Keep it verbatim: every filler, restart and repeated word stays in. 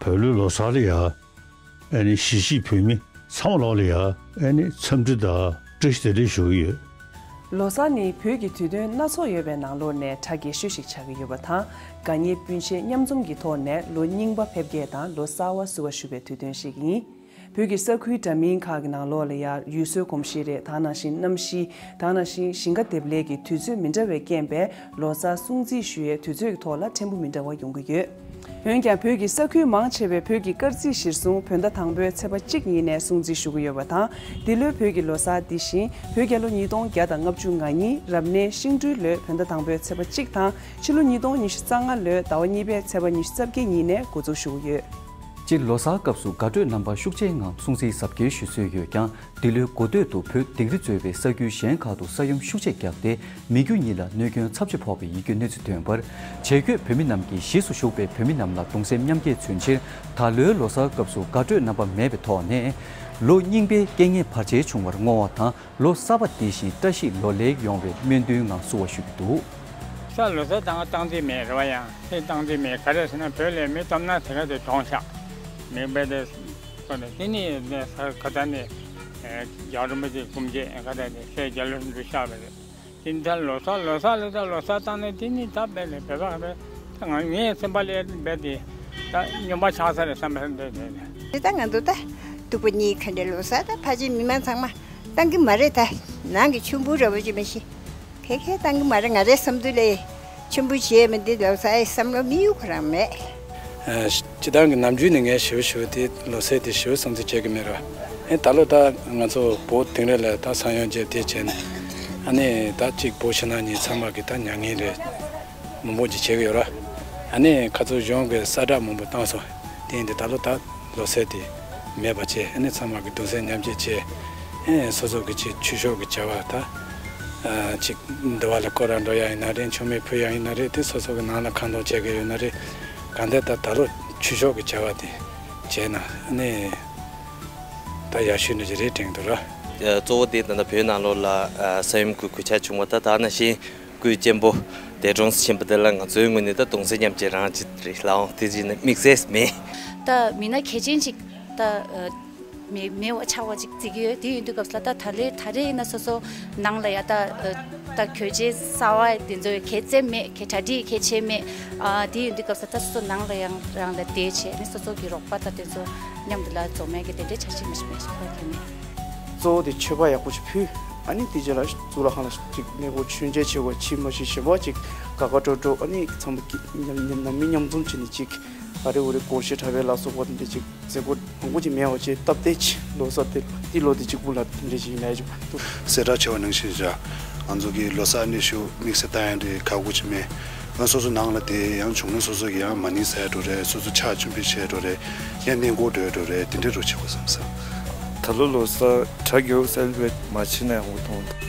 འོས་བློའི་ལོ་གསར་ལ་ཡ། ཨ་ནི་གཞིས་བྱེས་བོད་མི་ཚང་མ་ལོག་ལ་ཡ། ཨ་ནི་འཚམས་འདྲི་དང་བཀྲ་ཤིས་བདེ་ལེགས་ཞུ་གི་ཡོད། ལོ་གསར་ནི་བོད་ཀྱི་དུས་སྟོན་སྣ་ཚོགས་ཡོད་པའི་ནང་ལོགས་ནས་གྲ་རྒྱས་ཤོས་ཤིག་ཆགས་ཀྱི་ཡོད་པ་དང་། དགའ་ཉེ་སྤུན་མཆེད་མཉམ་འཛོམས་ཀྱི་ཐོག་ནས་ལོ་རྙིང་པ་ཕེབས་སྐྱེལ་དང་ལོ་གསར་བ་བསུ་བ་ཞུ་བའི་དུས་སྟོན་ཞིག་ཡིན། བོད་ཀྱི་ས་ཁུལ་འདྲ་མིན་ཁག་གི་ནང་ལོགས་ལ་ཡང་ཡུལ་སྲོལ་གོམས་གཤིས་རེད། ད་ནང་བཞིན་གནམ་གཤིས། ད་ནང་བཞིན་ཞིང་ཁ་འདེབས་ལས་ཀྱི་དུས་ཚོད་མི་འདྲ་བའི་རྐྱེན་པས་ལོ་གསར་སྲུང་བརྩི་ཞུ་ཡས་དུས་ཚོད་ཀྱི་ཐོག་ལ་ཕྲན་བུ་མི་འདྲ་བ་ཡོང་གི་ཡོད། འོན་ཀྱང་བོད་ཀྱི་ས་ཁུལ་མང་ཆེ་བས་བོད་ཀྱི་སྐར་རྩིས་གཞིར་བཟུང་བོད་ཟླ་དང་པོའི་ཚེས་པ་གཅིག་ཉིན་ནས་སྲུང་བརྩི་ཞུ་གི་ཡོད་པ་དང་། འདི་ལོའི་བོད་ཀྱི་ལོ་གསར་འདི་བཞིན་བོད་རྒྱལ་ལོ་ཉིས་སྟོང་བརྒྱ་དང་ལྔ་བཅུ་ང་གཉིས་རབ་གནས་ཤིང་སྦྲུལ་ལོའི་བོད་ཟླ་དང་པོའི་ཚེས་པ་གཅིག་དང་། ཕྱི་ལོ་ཉིས་སྟོང་ཉི་ཤུ་རྩ་ལྔ་ལོའི་ཟླ་བ་གཉིས་པའི་ཚེས་པ་ཉི་ཤུ་རྩ་བརྒྱད་ཉིན་ནས་འགོ་འཛུགས་ཞུ་གི་ཡོད། སྤྱིར་ལོ་གསར་སྐབས་སུ་དགའ་སྤྲོའི་རྣམ་པ་ཤུགས་ཆེའི་ངང་སྲུང་བརྩི་གཟབ་རྒྱས་ཞུ་སྲོལ་ཡོད་ཀྱང་། འདི་ལོའི་འགོ་སྟོད་དུ་བོད་སྡིངས་རི་གཙོས་པའི་ས་ཁུལ་གཞན་ཁག་ཏུ་ས་ཡོམ་ཤུགས་ཆེ་བརྒྱབ་སྟེ། མི་རྒྱུ་གཉིས་ལ་གནོད་སྐྱོན་ཚབས་ཆེ་ཕོག་པའི་ཡི་གེ་གནས་ཚུལ་ཐོན་པར། བྱེས་འཁོད་བོད་མི་རྣམས་ཀྱིས་གཞིས་སུ་བཞུགས་པའི་བོད་མི་རྣམས་ལ་གདུང་སེམས་མཉམ་སྐྱེད་མཚོན་ཕྱིར། ད་ལོའི་ལོ་གསར་སྐབས་སུ་དགའ་སྤྲོའི་རྣམ་པ་མེད་པའི་ཐོག་ནས། ལོ་རྙིང་པའི་རྐྱེན་ངན་བར་ཆད་བྱུང་བར་བསྔོ་བ་དང་། ལོ་གསར་པ་འདི་བཞིན་བཀྲ་ཤིས་ལོ་ལེགས་ཡོང་བའི་སྨོན་འདུན་ངང་བསུ་བ་ཞུ་གི་འདུག། ས་ལོ་གསར་བཏང་བཏང་རྩིས་མེད་རེད་བ། ཡང་དེ་བཏང་རྩིས་མེད། ག་རེ་ཟེར་ན་བོད་ལ་མི་སྟོབས་ན་དེ་ག་དེ་གྲོངས་ཤག། མི་དཔེ་དེ་ཁོ་ནས་དེ་ནི་ས་ཁ་ད་ནི་རྒྱལ་བ་རིན་པོ་ཆེ་སྐུ་མཆེད་ཁ་ད་ནི་སྲས་རྒྱལ་བློན་འབྲུ་ཤག་བས། དེ་ནི་ད་ལོ་གསར་ལོ་གསར་ལོ་གསར་ལོ་གསར་བཏང་ནས་དེ་ནི་ད་དཔེ་ལས་བོད་པ་ག་རེ་ད་ང་ངའི་སེམས་པ་ལས་དཔེ་དེ་ད་སྨྱོན་པ་ཆགས་ས་རེད་བསམ་པ་འདོད་དེ་ནས། དེ་ད་ང་ཚོ་ད་སྟུག་པོ་གཉིས་ཁ་འདྲ་ལོ་གསར་ད་ཕལ་ཆེར་མི་མང་ཚང་མ་བཏང་གི་མ་རེད། ད་ནང་གི་ཆུང་བུ་ར་བོ་ཅིག་མ་གཞི་ཁེ་ཁེ་བཏང་གི་མ་རེད། ང་རའི་བསམ་ཚུལ་ལས་ཆུང་བུ་བྱས་མི་འདི་ལོ་གསར་ཨེ་བསམ་བློ་མི་གཡུག་ཁོ་རང་མེད། ཨ། སྤྱི་བཏང་གི་ནམ་རྒྱུན་ནས་ངས་ཞེ་པོ་ཞེ་པོ་དེ་ལོ་གསར་དེ་ཞེ་པོ་སྲུང་བརྩི་བྱེད་ཀྱི་མེད་ར། ཨེ་ད་ལོ་ད་ང་ཚོ་བོད་དིང་རི་ལ་ད་ས་ཡོམ་བརྒྱབ་དེ་བྱས་ནས་ཨ་ནི་ད་གཅིག་བོད་ཕྱི་ནང་གཉིས་ཚང་མ་གི་ད་མྱ་ངན་རེད། མང་པོ་ཅིག་བྱེད་ཀྱི་ཡོད་ར། ཨ་ནི་ཁ་ཚུར་གཞུང་གི་གསལ་བསྒྲགས་མང་པོ་བཏང་སོང་། དེ་ཡིན་དུས་ད་ལོ་ད་ལོ་གསར་དེ་མེད་པ་བྱས། ཨ་ནི་ཚང་མ་གི་གདུང་སེམས་མཉམ་སྐྱེད་བྱས། ཨེ་སོ་སོ་གི་ཅིག་ཆོས་ཕྱོགས་ཀྱི་བྱ་བ་ད་ཨ་ཅིག་འདུལ་བ་ལ་སྐོར་ར་འགྲོ་ཡ་ཡིན་ན་རེད། མཆོད་མེ་ཕུལ་ཡ་ཡིན་ན་རེད། དེ་སོ་སོ་གི་ནང་ལ་ཁ་འདོན་བྱེད་ཀྱི་ཡོད་ན་རེད། གང་ལྟར་ད་ད་ལོ་ཆོས་ཕྱོགས་ཀྱི་བྱ་བ་དེ་བྱས་ན་ཨ་ནི་ད་ཡག་ཤོས་འདྲ་ཅིག་རེད་དྲན་གྱི་འདུག་ར། གཙོ་བོ་དེ་ད་ལྟ་བོད་ནང་ལོགས་ལ་ས་ཡོམ་གྱི་གོད་ཆག་བྱུང་བ་ད་ད་ནང་བཞིན། སྐུའི་གཅེན་པོ་འདས་གྲོངས་སུ་ཕྱིན་པ་དེ་ལ་ང་ཚོའི་ངོས་ནས་ད་གདུང་སེམས་མཉམ་སྐྱེད་རང་ཅིག་རེད་ལའང་དེ་ཅིག་ནི་དམིགས་བསལ་མེད། ད་མི་སྣ་གལ་ཆེན་ཅིག་ད་མེ་མེ་བ་ཆགས་པ་ཅིག་བརྩི་གི་ཡོད། དེ་ཡིན་དུས་སྐབས་ལ་ད་ད་རེས་ད་རེས་ཡིན་ན་སོ་སོ་ནང་ལ་ཡ་ད་ད་གྱོད་ཆེ་གསར་བ་དེ་ཚོ་གལ་ཚད་མེད། གལ་གྲ་སྒྲིག་གལ་ཆེ་མེད། ཨ་དེ་ཡིན་དུས་སྐབས་ལ་ད་སོ་སོ་ནང་ལ་ཡང་རང་ལ་བསྡད་བྱས་ནས་སོ་སོ་གི་རོགས་པ་ད་དེ་ཚོ་མཉམ་དུ་ལ་འཛོམས་ཡ་གི་དེ་འདྲའི་འཆར་གཞི་མི་ཤེས་མེད་ཤེས་པ་གལ་མེད། གཙོ་བོ་དེ་མཆོད་པ་ཡག་པོ་ཞིག་ཕུལ། ཨ་ནི་དེ་རྗེས་ལ་གཙུག་ལག་ཁང་ལ་ཅིག་གནས་སྐོར་མཆོད་མཇལ་བྱེད་དགོས། ཕྱི་མ་ཞིག་གཞན་པ་ཅིག་དགའ་དགའ་སྤྲོ་སྤྲོ་ཨ་ནི་ཚང་མ་མཉམ་མཉམ་ནང་མི་མཉམ་འཛོམས་བྱས་ནས་ཅིག་ཨ་རེ་འོ་རེ་སྐོར་ཞིག་གྲྭ་པའི་ལ་སོགས་པ་དེ་འདྲ་ཅིག་མཛད་སྒོ་མང་པོ་ཅིག་མེད་པ་བྱས་སྟབས་བདེ་ཅིག་ལོ་གསར་དེ་དེ་ལོ་དེ་གཅིག་པུ་ལ་དེ་འདྲ་ཞིག་ཡིན་ན་ཅིག་འདུག། གསལ་བསྒྲགས་བྱས་པ་ནང་བཞིན་བྱ། ང་ཚོ་གི་ལོ་གསར་གནས་ཤུལ་དམིགས་བསལ་བཏང་ཡ་འདྲ་ག་གུ་ཅིག་མེད། ང་སོ་སོ་ནང་ལ་དེ་ཡང་བྱུང་ན་སོ་སོ་གི་ཡང་མ་ཎི་ཟེར་འགྲོ་རེད། སོ་སོ་ཕྱག་མཆོད་འབུལ་བྱས་འགྲོ་རེད། ཡང་གནས་སྐོར་འགྲོ་འགྲོ་རེད། དེ་འདྲ་རུ་བྱེད་དགོས་བསམ་ས། ད་ལོ་ལོ་གསར་གྲ་རྒྱས་སེ་ལེ་བྷྲེཊ་མ་བྱས་ན་ཡག་པོ་མཐོང་།